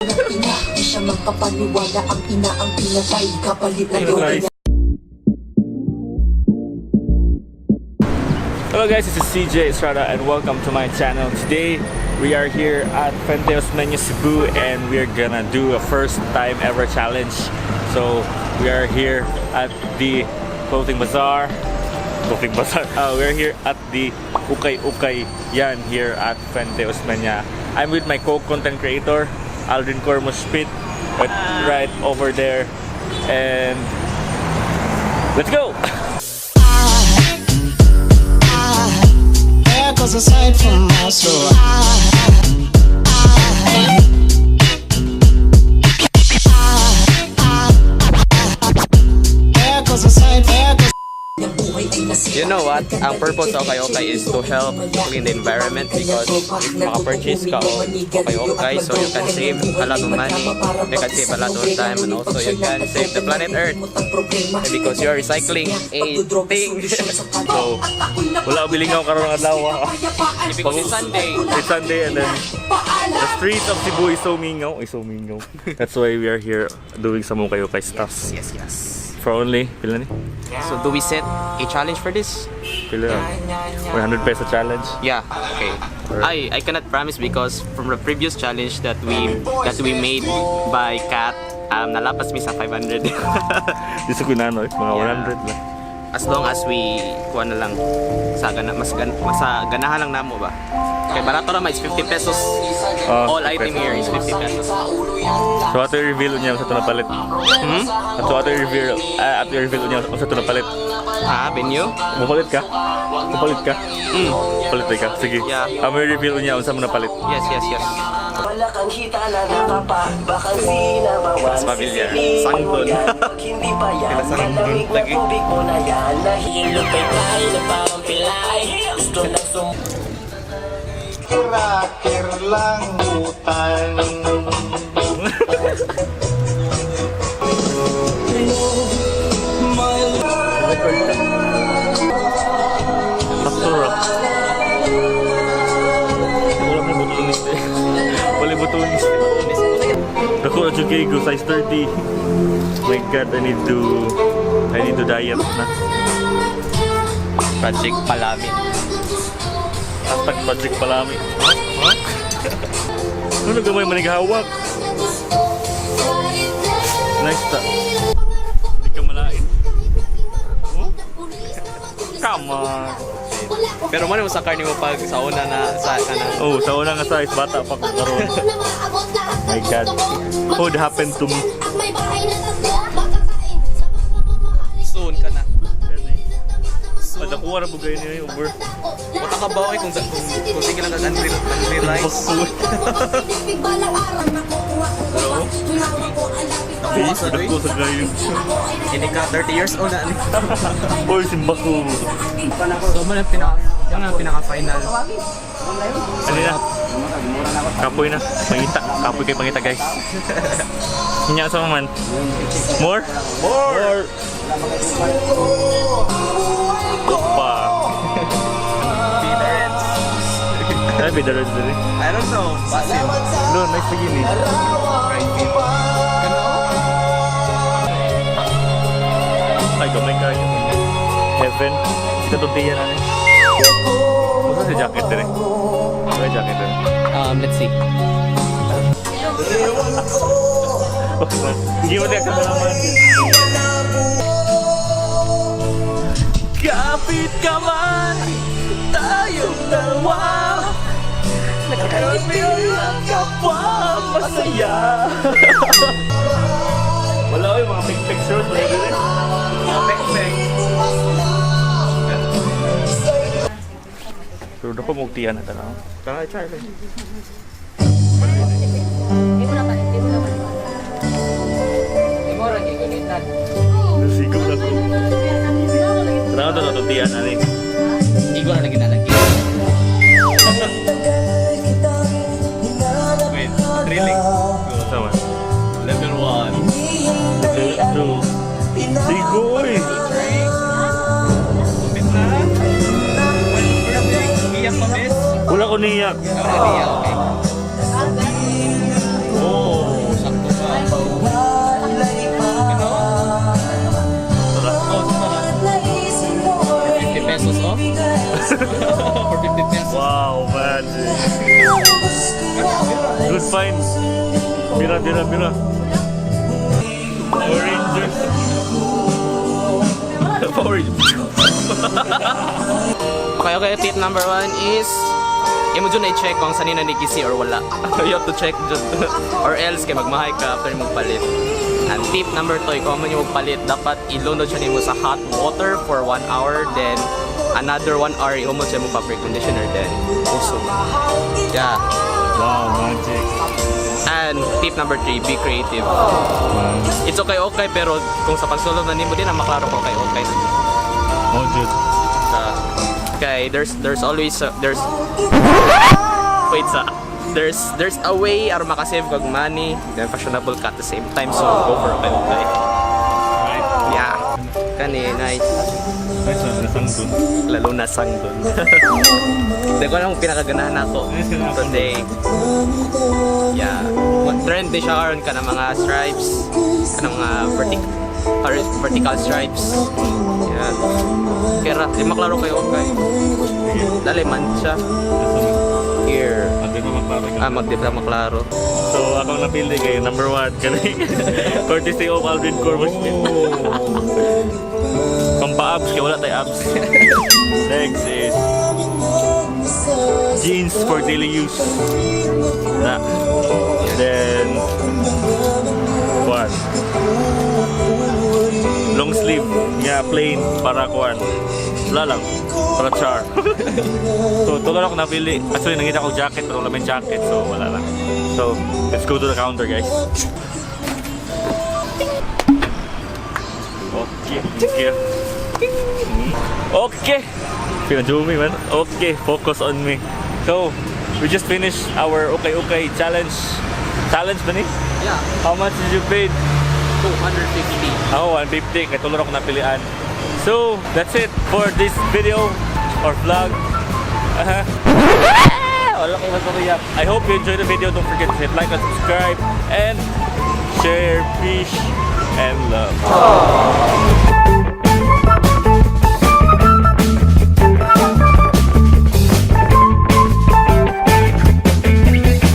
Ng ina. Di siya makapaniwala, ang ina ang pinatay kapalit ng droga niya. Hello guys, this is CJ Estrada and welcome to my channel. Today we are here at Fuente Osmeña, Cebu, and we are gonna do a first time ever challenge. So we are here at the clothing bazaar. Clothing bazaar. We are here at the Ukay Ukay Yan here at Fuente Osmeña. I'm with my co-content creator, Aldrin Cormospit, right over there. And let's go! There goes aside from my soul. There goes aside, there goes Ang buhay ay nasira. You know what? Ang purpose sa Okay Okay is to help clean the environment because if maka-purchase ka o Okay Okay, so you can save a lot of money, you can save a lot of time, and also you can save the planet Earth because you are recycling a thing. So, wala bilingaw karon ng adlaw, ah. Because it's Sunday. It's Sunday and then the streets of Cebu is so mingaw. Is so mingaw. That's why we are here doing some ukay-ukay stuff. Yes. For only, pila ni? So do we set a challenge for this? Pila? 100 peso challenge. Yeah, okay. I cannot promise because from the previous challenge that we made by Kat, nalapas mi sa 500. Di sa kunano, eh, mga 100 lang. As long as we kuha na lang sa gana mas gan, mas sa ganahan lang namo ba. Kay barato ra man, is 50 pesos. Ah, All 50 item pesos. Here is 50 pesos. So ato i-reveal niya sa ito napalit. Hmm? So ato i-reveal, ato i-reveal niya sa ito napalit. Ah, venue? Mupalit ka? Mupalit ka? Mm. Palit ka? Sige. Yeah. Amo i-reveal niya unsa mo napalit. Yes. Wala kang hita na nakapa. Bakang sinabawan. Mas familiar. Sisiliin mo Sangdon. yan. Pag hindi pa yan, Sila sangdon. malamig na Lagi. tubig mo na yan. Nahihilot kay tayo na parang pilay. Gusto lang sum Cracker lang utang. Sakto ra. Wala may butones eh. Wala butones. Dako na jud kay go size 30. My God, I need to diet na. Project Palami. #ProjectPalami. Huh? Ano gamay manighawak? Nice ta. Hindi ka malain. Huh? Come on. Pero man mo sa car nimo pag sa una na sa kana. Oh, sa una nga size bata pa ko karon. My God. What happened to me? Soon ka na. Padakuha na po kayo niya yung over. Wala ka ba okay kung sige lang kag unrealized. Hello? Dako sa kayo. Kini ka 30 years old na ani. Uy, simbako. So man ang pinaka final. Ano na? Kapoy na. Pangita. Kapoy kay pangita, guys. Hinya sa man. More? More! Opa. Be the Reds. Ay, be the Reds dali. I don't know. Basin. No, nice lagi ni. Right. Ay, gamay kayo. Heaven. Ito tuntiyan na ni. Masa si jacket din eh? May jacket din. Let's see. Hindi mo tayo kameraman. Kapit ka man, tayong dalawa. Nagkaibigan ka pa, masaya. Wala ko yung mga big pictures. Wala din eh. Pek-pek. Pero dako mo tiyan na tanaw. Tara, try. Nasigop na ko. Tanaw to na tiyan na ni. Igo na lagi na lagi. Wait, thrilling. Sama. Level 1. Level 2. Sigo oy. Bit na. Perfect. Iyak pa, miss. Wala ko niyak. Wala niya, okay. Oh. find? Mira, mira, mira. Power Rangers. Power. Okay. Tip number one is imo jud na i-check kung sanina ni gisi or wala. You have to check jud. Or else kay magmahay ka after mo palit. And tip number two, kung man yung palit, dapat ilunod siya nimo sa hot water for 1 hour, then another 1 hour ihumot siya mo fabric conditioner, then usog. Yeah. Wow, magic. And tip number three, be creative. It's okay, pero kung sa pagsulod na nimo din na maklaro ko okay na. Oh, jud. Kay there's always a, there's wait sa there's a way aron makasave kag money then fashionable ka at the same time, so go for okay. Right. Yeah, kani nice. Nice one, nasang dun. Lalo na sang dun. Di ko alam kung pinakaganahan ako Nice ka na ako. today. Yeah, trend din siya karon ka ng mga stripes, ka ng mga vertical stripes. Yeah, kaya di maklaro kayo okay dali man siya here. Ah, di ba maklaro ka? Ah, magdi pa maklaro. So, akong napili kay number one. Kani, courtesy of Alvin Corvus. Pampa-abs, kaya wala tayo abs. Next is jeans for daily use. Na. Then, what? Long sleeve nga plain para kuan. Wala lang. Para char. So, tulo ako napili. Actually, nangita ko jacket, pero wala may jacket, so wala lang. So, let's go to the counter, guys. Okay, thank you. Okay. Pinajumi man. Okay, focus on me. So, we just finished our Okay Okay challenge. Challenge ba ni? Yeah. How much did you pay? 250. Ako, 150. Kay tulo ako napilian. So, that's it for this video or vlog. Aha. Wala kayo masakaya. I hope you enjoyed the video. Don't forget to hit like and subscribe and share peace and love.